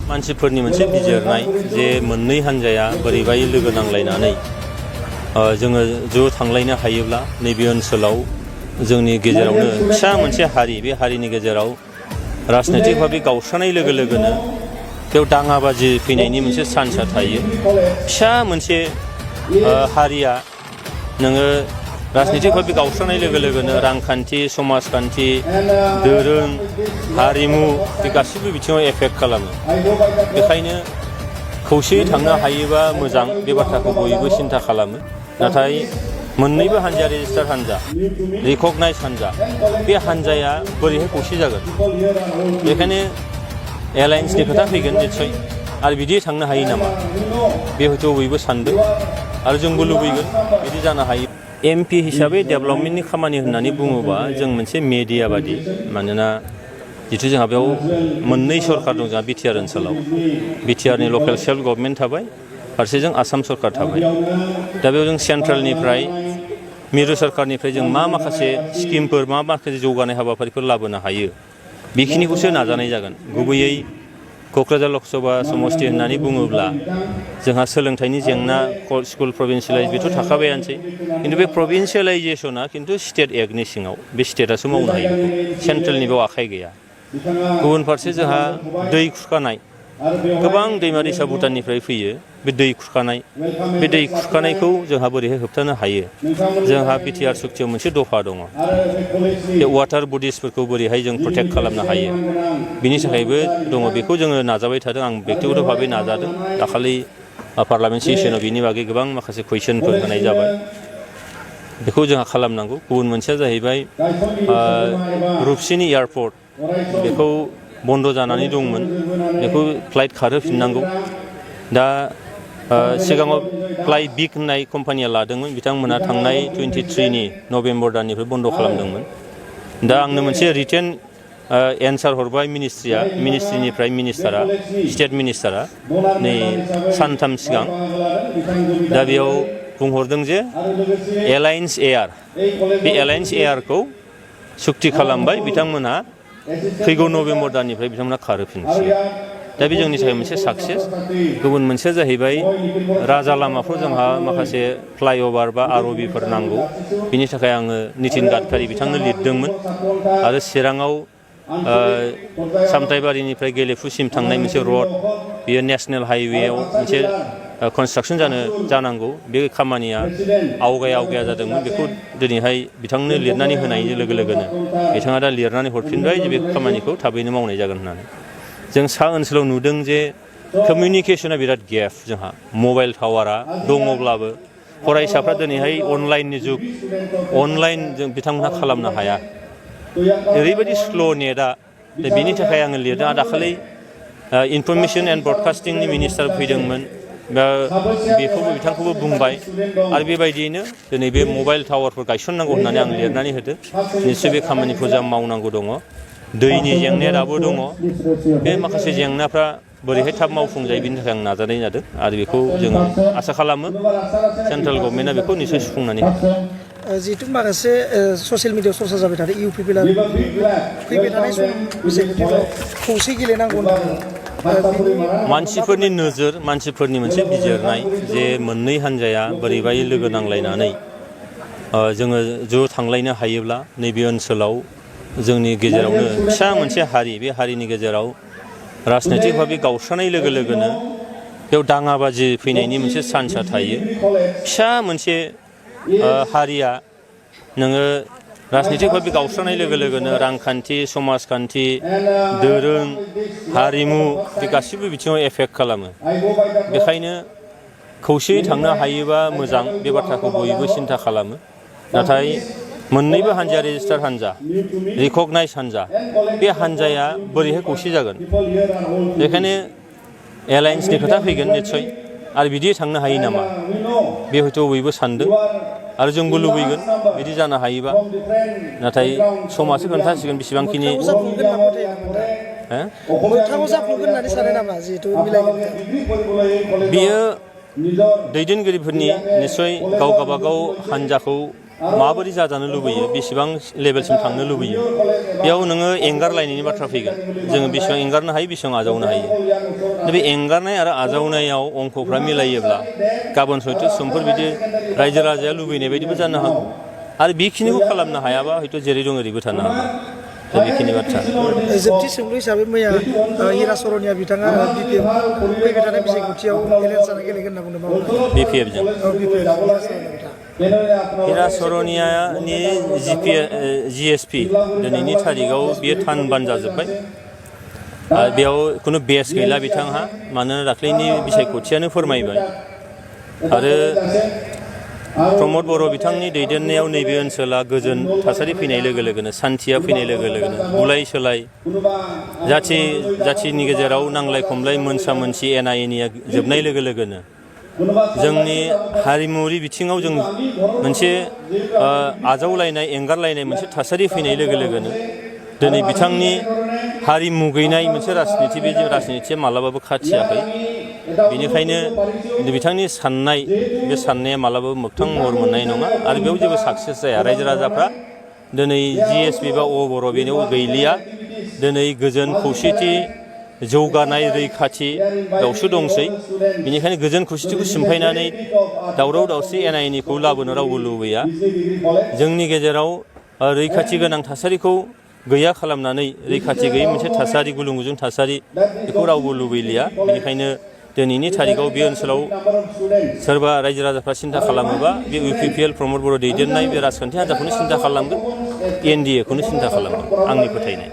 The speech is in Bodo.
मानसिफोरनि मोनसे बिजिरनाय जे मोननै हान्जाया बोरैबाय लोगो नांलायनानै जोङो ज' थांलायनो हायोब्ला नैबे ओनसोलाव जोंनि गेजेरावनो फिसा मोनसे हारि बे हारिनि गेजेराव राजनैतिक भाबै गावस्रानाय लोगो लोगोनो बेयाव दाङाबाजि फैनायनि मोनसे चान्सआ थायो। फिसा मोनसे हारिया नोङो राजनैतिक भाबै गावस्रानाय लोगो लोगोनो रांखान्थि समाजखान्थि दोरों हारिमु बे गासिबो बिथिङाव एफेक्ट खालामो। बेखायनो खौसेयै थांनो हायोबा मोजां बे बाथ्राखौ बयबो सिन्था खालामो। नाथाय मोननैबो हान्जाया रेजिस्टार हान्जा रिकगनाइज हान्जा बे हान्जाया बोरैहाय खौसे जागोन। बेखायनो एलायन्सनि खोथा फैगोन निस्सय आरो बिदि थांनो हायो नामा बे हयथ' बयबो सानदों आरो जोंबो लुबैगोन बिदि जानो हायो। एमपि हिसाबै डेभेलपमेन्टनि खामानि होननानै बुङोबा जों मोनसे मेडिया बादि मानोना जिथु जोंहा बेयाव मोननै सरकार दं जोंहा बिटिआर ओनसोलाव बिटिआरनि लकेल सेल्फ गभर्नमेन्ट थाबाय फारसेजों आसाम सरकार थाबाय। दा बेयाव जों सेन्ट्रेलनिफ्राय मिरु सरकारनिफ्राय जों माखासे स्किमफोर माखासे जौगानाय हाबाफारिफोर लाबोनो हायो बेखिनिखौसो नाजानाय जागोन। गुबैयै क'क्राझार लकसभा समष्टि होननानै बुङोब्ला जोंहा सोलोंथाइनि जेंना स्कुल प्रभिन्सियेलाइज बेथ' थाखाबायानोसै खिन्थु बे प्रभिन्सियेलाइजेसना खिन्थु स्टेट एक्टनि सिङाव बे स्टेटआसो मावनो हायो बेखौ सेन्ट्रेलनि बेयाव आखाइ गैया। गुबुन फारसे जोंहा दै खुरखानाय गोबां दैमा दैसा भुटाननिफ्राय फैयो बे दै खुरखानाय बे दै खुरखानायखौ जोंहा बोरैहाय होबथानो हायो। जोंहा बिटिआर सुक्तियाव मोनसे दफा दङ बे वाटार बडिसफोरखौ बोरैहाय जों प्रटेक्ट खालामनो हायो बिनि थाखायबो दङ। बेखौ जोङो नाजाबाय थादों आं बेक्तिगत भाबै नाजादों। दाखालि पार्लामेन्ट सेसनाव बिनि बागै गोबां माखासे कुइसनफोर होनाय जाबाय बेखौ जोंहा खालामनांगौ। गुबुन मोनसेया जाहैबाय रुपसिनि एयारपर्ट बेखौ बन्द' जानानै दंमोन बेखौ फ्लाइट खारहोफिननांगौ। दा सिगाङाव फ्लाइ बिग होननाय कम्पानिया लादोंमोन बिथांमोना थांनाय 23 नभेम्बर दाननिफ्राय बन्द' खालामदोंमोन। दा आंनो मोनसे रिटेन एन्सार हरबाय मिनिस्ट्रिनिफ्राय मिनिस्टारा स्टेट मिनिस्टारा नै सानथाम सिगां। दा बेयाव बुंहरदों जे एलायन्स एयार बे एलायन्स एयारखौ सुक्ति खालामबाय बिथांमोनहा फैगौ नभेम्बर दाननिफ्राय बिथांमोना खारहोफिनसिगोन। दा बे जोंनि थाखाय मोनसे साक्सेस। गुबुन मोनसेया जाहैबाय राजा लामाफ्राव जोंहा माखासे फ्लाइअभार बा आरअबिफोर नांगौ बिनि थाखाय आङो नितिन गाडकारि बिथांनो लिरदोंमोन आरो चिराङाव सामथाइबारिनिफ्राय गेलेफुसिम थांनाय मोनसे रड बेयो नेसनेल हाइवेआव मोनसे कनस्ट्राक्सन जानांगौ बे खामानिया आवगाया जादोंमोन। बेखौ दिनैहाय बिथांनो लिरनानै होनायनि लोगो लोगोनो बिथाङा दा लिरनानै हरफिनबाय जे बे खामानिखौ थाबैनो मावनाय जागोन होननानै। जों सा ओनसोलाव नुदों जे कमिउनिकेसना बिराद गेप जोंहा मबाइल टावारा दङब्लाबो फरायसाफ्रा दिनैहाय अनलाइननि जुग अनलाइन जों बिथांमोनहा खालामनो हाया ओरैबायदि स्ल' नेटआ। दा बेनि थाखाय आङो लिरदों। दाखालि इनफरमेसन एन्ड ब्रडकास्टिंनि मिनिस्टार फैदोंमोन दा बेखौबो बिथांखौबो बुंबाय आरो बेबायदियैनो दिनै बे मबाइल टावारफोर गायसननांगौ होननानै आं लिरनानै होदों। निस्सय बे खामानिखौ जों मावनांगौ दङ। दैनि जेंनाया दाबो दङ बे माखासे जेंनाफ्रा बोरैहाय थाब मावफुंजायो बिनि थाखाय आं नाजानाय जादों आरो बेखौ जोङो आसा खालामो सेन्ट्रेल गभर्नमेन्टआ बेखौ निस्सय सुफुंनानै होगोन। जिहेतु माखासे ससियेल मिडियायाव चर्चा जाबाय थादों इउपिपिएल फैबाय थानाय सम बिसायख'थिफ्राव खौसे गेलेनांगौ मानसिफोरनि नोजोर मानसिफोरनि मोनसे बिजिरनाय जे मोननै हान्जाया बोरैबाय लोगो नांलायनानै जोङो ज' थांलायनो हायोब्ला नैबे ओनसोलाव जोंनि गेजेरावनो फिसा मोनसे हारि बे हारिनि गेजेराव राजनैतिक भाबै गावस्रानाय लोगो लोगोनो बेयाव दाङाबाजि फैनायनि मोनसे चान्सआ थायो। फिसा मोनसे हारिया नोङो राजनैतिक भाबै गावस्रानाय लोगो लोगोनो रांखान्थि समाजखान्थि दोरों हारिमु बे गासिबो बिथिङाव एफेक्ट खालामो। बेखायनो खौसेयै थांनो हायोबा मोजां बे बाथ्राखौ बयबो सिन्था खालामो। नाथाय मोननैबो हान्जाया रेजिस्टार हान्जा रिकगनाइज हान्जा बे हान्जाया बोरैहाय खौसे जागोन। बेखायनो एलायन्सनि खोथा फैगोन निस्सय आरो बिदि थांनो हायो नामा बे हयथ' बयबो सानदों आरो जोंबो लुबैगोन बिदि जानो हायोबा। नाथाय समासो खोन्थासिगोन बेसेबांखिनि बियो दैदेनगिरिफोरनि निस्सय गाव गावबागाव हान्जाखौ माबोरै जाजानो लुबैयो बेसेबां लेभेलसिम थांनो लुबैयो बेयाव नोङो एंगारलायनायनि बाथ्रा फैगोन जोङो बेसेबां एंगारनो हायो बेसेबां आजावनो हायो दा बे एंगारनाय आरो आजावनायाव अंकफ्रा मिलायोब्ला गाबोन हयथ' समफोर बिदि रायजो राजाया लुबैनाय बायदिबो जानो हागौ आरो बेखिनिखौ खालामनो हायाबा हयथ' जेरै दं ओरैबो थानो हागौ दा बेखिनि बाथ्रा जोबथि सोंलु हिसाबै मैया हिरा सरनिया बिथाङा BPF फैबाय थानाय बिसायख'थियाव एलायन्स जाना गेलेगोन होनना बुंदों BPF-जों हिरा सरनियानि GSP दिनैनि थारिखआव बियो थान जाजोब्बाय बेयाव खुनु बेस गैला बिथांहा मानोना दाख्लैनि बिसायख'थियानो फोरमायबाय आरो प्रमद बर' बिथांनि दैदेननायाव नैबे ओनसोला गोजोन थासारि फैनाय लोगो लोगोनो सान्थिया फैनाय लोगो लोगोनो बुलाय सोलाय जाथिनि गेजेराव नांलाय खमलाय मोनसा मोनसि एना एनिया जोबनाय लोगो लोगोनो जोंनि हारिमुवारि बिथिङाव जों मोनसे आजावलायनाय एंगारलायनाय मोनसे थासारि फैनाय लोगो लोगोनो दिनै बिथांनि हारिमु गैनाय मोनसे राजनिथि बे राजनिथिया मालाबाबो खाथियाखै बेनिखायनो बिथांनि साननाय बे साननाया मालाबाबो मोगथां महर मोननाय नङा आरो बेयाव जेबो साक्सेस जाया रायजो राजाफ्रा दिनै GSP बा बर' बेनाव गैलिया दिनै गोजोन खौसेथि जौगानाय रैखाथि बेयावसो दंसै बेनिखायनो गोजोन खौसेथिखौ सिमफायनानै दावराव दावसि एना एनिखौ लाबोनो रावबो लुबैया जोंनि गेजेराव रैखाथि गोनां थासारिखौ गैया खालामनानै रैखाथि गैयै मोनसे थासारि गुलुं गुजुं थासारि बेखौ रावबो लुबैलिया बेनिखायनो दिनैनि थारिखआव बे ओनसोलाव सोरबा रायजो राजाफ्रा सिन्था खालामोबा बे UPPL प्रमद बर' दैदेननाय बे राजखान्थि हान्जाखौनो सिन्था खालामगोन NDA खौनो सिन्था खालामगोन आंनि फोथायनाय